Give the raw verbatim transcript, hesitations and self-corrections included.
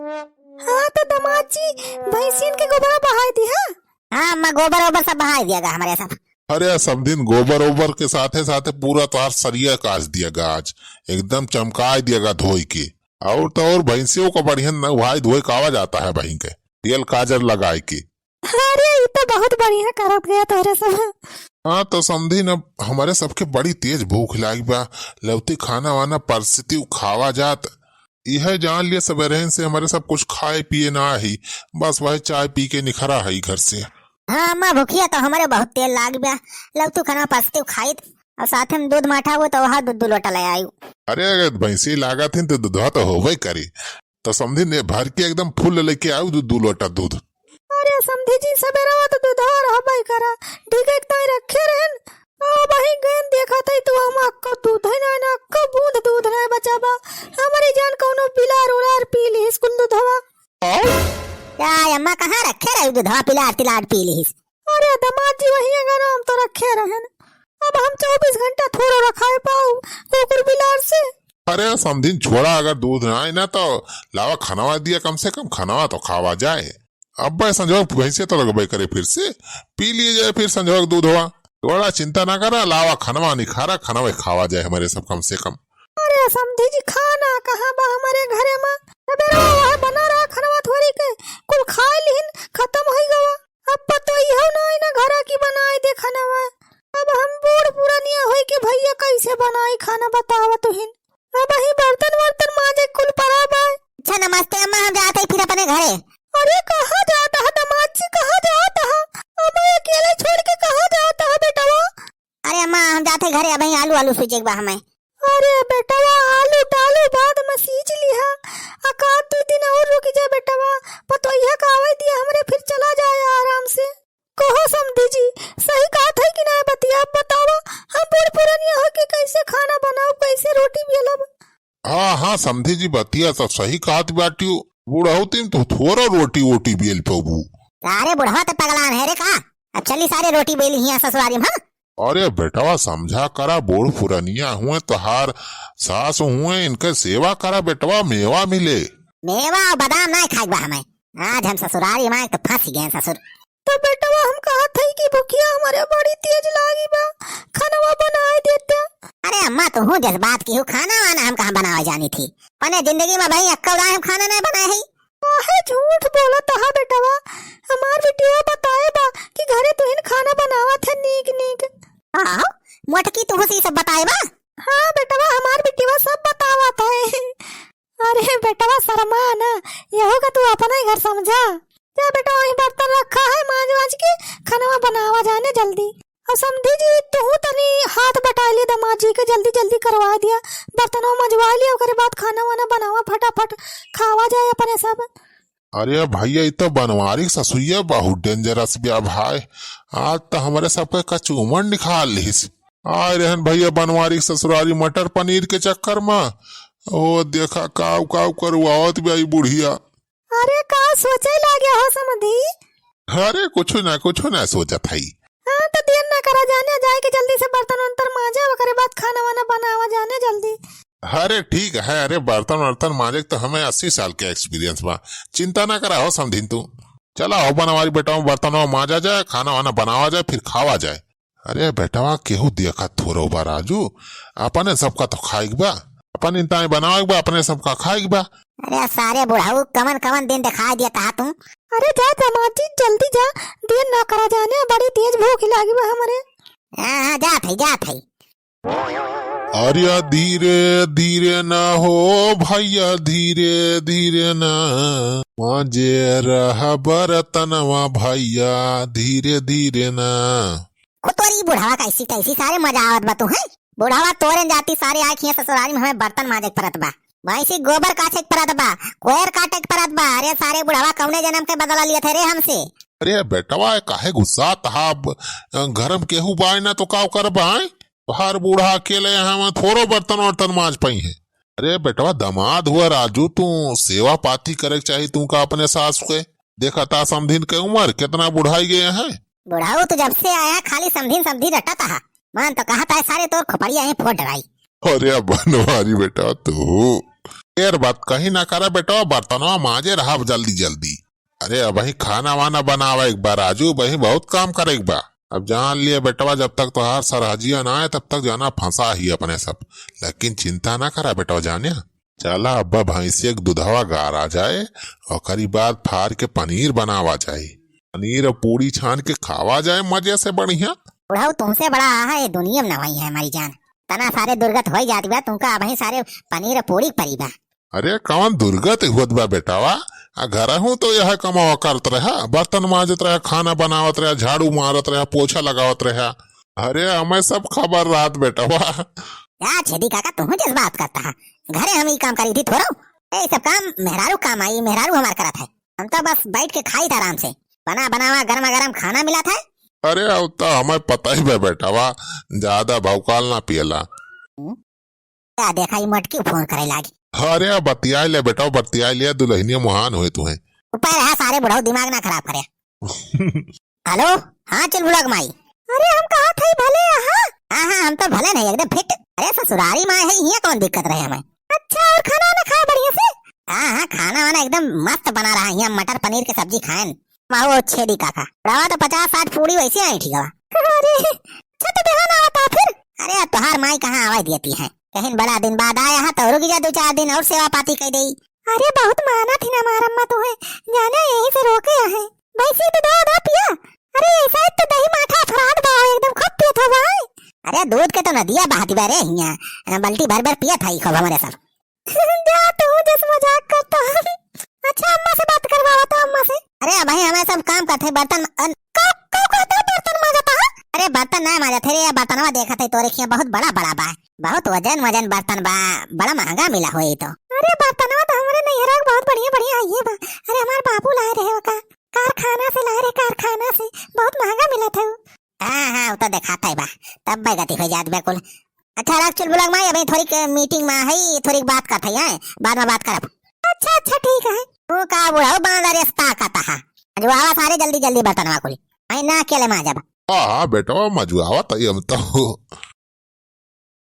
हाँ तो दमाद जी, भैंसियन के गोबरा बहाई दिहा। हाँ अम्मा, गोबर ओबर सब बहाई दिया गा हमरे सब। अरे समधिन, गोबर ओबर के साथे साथे पूरा तोहार सरिया काज दिया गा आज, एकदम चमकाए दिया गा धोई के। और तो और भैंसियों का बढ़िया नहाई धोई कावा जाता है बहिन के, तेल काजर लगाए के। अरे ई तो बहुत बढ़िया करत गया तोहरे सब। हाँ तो समधिन, अब हमरे सबके बड़ी तेज भूख लागी बा, लौती खाना वाना परसती खावा जात। इहे जान लिए सबेरहिन से हमरे सब कुछ खाए पिए ना ही, बस वह चाय पी के निखरा है घर से। हाँ अम्मा, भुखिया तो हमरे बहुत तेज लागी बा, लौती खाना परसती खाइत और साथे में दूध माठा हुआ तो वह दू दू लोटा ले आयु। अरे अगर भैंसी लागत हिन तो दूधवा तो होबे करी, तो समधिन भर के एकदम फुल लेके आयु दू दू लोटा दूध। अरे समधी जी, सबेरवा तो दूधवा रहबे करा, ढीके के ताई रखे रहन। अबहीं गएन देखत हई तो हम अक्को दूध है ना, ना अक्को बूंद दूध रहे बचा बा। हमरी जान कौनो बिलार उलार पी लिहिस कुल दूधवा। आउ? का अम्मा, कहाँ रखे रही दूधवा, पिलार तिलार पी लिहिस? अरे दमाद जी, वही अगर हम तो रखे रहन। अब हम चउबीस घंटा थोड़ो रखाए पाऊ कुकुर बिलार से। अरे समधिन छोड़ा, अगर दूध ना आए ना तो लावा खनवा दिया, कम से कम खनवा तो खावा जाए। अब्बे संजोग भैंसे तो लगबे करे फिर से, पी लिए जाए फिर संजोग दूधवा। थोड़ा चिंता ना करा, लावा खनवा निखारा, खनवे खावा जाए हमरे सब कम से कम। अरे समधी जी, खाना कहाँ बा हमरे घरे मा? सबेरवा वह बना रहा खनवा थोड़ी के, कुल खाए लिहिन, खतम होई गवा। अब पतोहियो ना आई ना घरा की बनाई दे खनवा। अब हम बूढ़ पुरनिया होई के भैया कैसे बनाई खाना बतावा तुहिन। अबहीं बर्तन वर्तन माजे कुल परा बा। अच्छा नमस्ते अम्मा, हम जात हई फिर अपने घरे। अरे कहाँ जात ह दमाद जी, कहाँ जात ह? अबे अकेले छोड़ के कहाँ जात ह बेटवा? अरे अम्मा, हम जात हई घरे, अबहीं आलू आलू सींचे के बा हमें। अरे बेटवा, आलू टालू बाद में सींच लिहा, आ का दू दिन और रुक जा बेटवा, पतोहिया का आवे दिया हमरे, फिर चला जाए आराम से। कहो समधी जी, सही कहत है कि नाहीं बतिया, बतावा, हम बूढ़ पुरनिया हो के कैसे खाना बनाऊ, कैसे रोटी बेलब? हाँ, हाँ, समधी जी, बतिया तो सही कहत बाटियो। बुढ़ौती में तो थोड़ा रोटी वोटी बेल पबू। अरे बुढ़वा तो पगलान है रे का? अब चली सारे रोटी बेली हियाँ ससुरारी में, हाँ? अरे बेटवा, समझा करा, बूढ़ पुरनिया हुए, तोहार सास हुए, इनके सेवा करा बेटवा, मेवा मिले। मेवा और बादाम ना खाए बा हमें। आज हम ससुरारी में तो फंस गए ससुर। तो बेटवा, हम कहत हई कि भुखिया हमरे बड़ी तेज लागी बा, खनवा बनाए देते। अरे अम्मा, तू हूँ जज्बात की हो, खाना वाना हम कहाँ बनावे जानी थी? अपने जिंदगी में भाई अक्का उदाय हम खाना नहीं बनाए हई। काहे झूठ बोलत हा बेटवा? हमार बिटिया बताए बा कि घरे तुहिन खाना बनावत है नीक नीक। हाँ, मोटकी तू से सब बताए बा? हाँ बेटवा, हमार बिटिया सब बतावत है। अरे बेटवा शर्मा ना, यहू का तू अपना ही घर समझा। जा बेटा, वही बर्तन रखा है, मांज वांज के खनवा बनावा जाने जल्दी। और समधी जी, तू तनी हाथ बटाई ले दमाद जी के, जल्दी जल्दी करवा दिया, बर्तनवा मंजवा लिया, ओकरे बाद खाना वाना बनावा फटाफट, खावा जाए अपने सब। अरे भैया, ई तो बनवारी ससुइया बहुत dangerous बिया भाई। आज तो हमरे सबके कचूमर निकाल लिहिस। आए रहन भैया बनवारी ससुरारी मटर पनीर के चक्कर में। ओ देखा काव काव करवावत बिया ई बुढ़िया। अरे का सोचे लागे हो समधी? अरे कुछ ना, कुछ ना सोचत हई। हाँ तो देर ना करा जाने, जाए के जल्दी से बर्तन उर्तन मांजा, ओकरे बाद खाना वाना बनावा जाने जल्दी। अरे ठीक है, अरे बर्तन वर्तन मांजे के तो हमें अस्सी साल के experience बा, चिंता ना करा हो समधिन तू। चला हो बनवारी बेटवा, बर्तन मांजा जाए, खाना वाना बनावा जाए, फिर खावा जाए। अरे बेटवा, केहू देखत थोरो बा राजू, अपने सबका तो खाइक बा, अपन इंताई बनावे के बा, अपने सबका खाइक बा। अरे सारे बुढ़ऊ कमन कमन दिन दिखाई दिया तहा तू। अरे जा दमाद जी, जल्दी जा, देर ना करा जाने, बड़ी तेज भूख लागी बा हमरे। हाँ, हाँ, जात हई, जात हई। अरे धीरे धीरे ना हो भैया, धीरे धीरे ना, मांजे रहा बर्तनवा भैया, धीरे धीरे ना। ओ तोरी बुढ़ावा कैसी कैसी सारे मजा आवत बा तू, हैं? बुढ़ावा तोरे जाती सारे आए खिया ससुरारी में हमें बर्तन मांजे के परत बा, भैंसी गोबर काछे के परत बा, कोयर काटे के परत बा। अरे सारे बुढ़ावा कौने जन्म के बदला लिया थे रे हमसे? अरे बेटवा, काहे गुस्सा तहा? अब घर में केहू बाय ना तो का करबा, हैं? तोहार बूढ़ा अकेले यहाँ थोड़ो बर्तन वर्तन मांज पाई है। अरे बेटवा, दमाद हुआ राजू, तू सेवा पाती करे के चाही तू का अपने सास के। देखा ता समधिन के उम्र कितना बुढ़ाई गए हैं। बुढ़ाऊ तो जब से आया खाली समधिन समधिन रटत हा। मान तो कहत है सारे तोर खोपड़िया ही फोड़ डराई। अरे बनवारी बेटा तू। ढेर बात कहीं ना करा बेटवा, बर्तनवा माजे रहब जल्दी जल्दी। अरे अबहीं खाना वाना बनावा एक बार राजू, अबहीं बहुत काम करे एक बा। अब जान लिए बेटवा, जब तक तोहार सरहजिया ना आए तब तक जाना फंसा ही अपने सब। लेकिन चिंता ना करा बेटवा, जाने चला अब्बा भैंसिया के दुधवा गारा जाए, ओकरी बाद फार के पनीर बनावा जाए, पनीर और पूड़ी छान के खावा जाए मजे से बढ़िया। बुढ़ऊ, तुमसे बड़ा आहा ये दुनिया में ना होई है हमारी जान। तना सारे दुर्गत होई जात बा, तुमका अबहीं सारे पनीर और पूड़ी परी बा। अरे कौन दुर्गत होत बा बेटावा, आ घरहू तो यह कमावा करत रहा, बर्तन माजत रहा, खाना बनावत रहा, झाड़ू मारत रहा, पोछा लगावत रहा। अरे हमें सब खबर रहत बेटावा। या छेदी काका, तुहू जस बात करता है, घरे हम ई काम करी थी थोड़ो। ए सब काम मेहरारू काम आई, मेहरारू हमार करत है। हम तो बस बैठ के खाई था आराम से, बना बनावा गर्मा गर्म खाना मिला था। अरे अब तो हमें पता ही बा बेटावा, ज्यादा भौकाल ना पियला। हम्म? का देखा, ई मटकी फोन करे लागी। अरे बतिया ले बेटा, बतिया ले, दुल्हनिया मुहान होए तुहे। ऊपर रहा सारे बुढ़ऊ, दिमाग ना खराब करे। हेलो, हाँ चुलबुला के माई। अरे हम कहा थे भले यहाँ। हाँ हाँ, हम तो भले नहीं, एकदम फिट। अरे ससुरारी माँ है, यहाँ कौन दिक्कत रहे हमें। अच्छा, और खाना वाना खाया बढ़िया से? हाँ हाँ, खाना वाना एकदम मस्त बना रहा है, यहाँ मटर पनीर के सब्जी खाएन। माहू छेदी काका, रवा तो पचास साठ पूड़ी वैसे आई ठीक बा। अरे, अच्छा तो बिहान आवता फिर। अरे अब तोहार माई कहाँ आवे देती है, कहीं बड़ा दिन बाद आया है तो रुक जा दो चार दिन और सेवा पाती कई देई। अरे बहुत माना थी ना मारम्मा तुहे, जाने यही से रोके है। वैसे तो दो दो पिया। अरे ऐसा ही तो दही माठा फराद बा, एकदम खूब पियत हो भाई। अरे दूध के तो नदिया बहाती बा रे हिया, बल्टी भर भर पियत है खूब हमारे सब। जा तू जस मजाक करता है। अच्छा अम्मा से बात करवावा तो अम्मा से। अरे भाई हमें सब काम करते, बर्तन अन- का का कहता है बर्तन माजता है? अरे बर्तन ना माजत है रे, बर्तनवा देखत है तोरे खिया बहुत बड़ा बड़ा बा, बहुत वजन वजन बर्तन बा, बड़ा महंगा मिला हो ये तो। अरे बर्तनवा तो हमारे नैहरा के बहुत बढ़िया बढ़िया है ये बा। अरे हमारे बाबू लाए रहे ओका, कारखाना से लाए रहे, कारखाना से, बहुत महंगा मिला था वो। हाँ हाँ, वो तो देखात है बा, तब बे गति हो जात बिल्कुल। अच्छा राख चुलबुला के माई, अभी थोड़ी मीटिंग में है, थोड़ी बात करत है, बाद में बात करब। अच्छा अच्छा ठीक है। तू का बुढ़ऊ बांदर यस ताकत है, जो आवा सारे जल्दी जल्दी बर्तनवा कुली, आई ना अकेले में आ जाब। हाँ हाँ बेटवा, मजुआवा तई हम तो।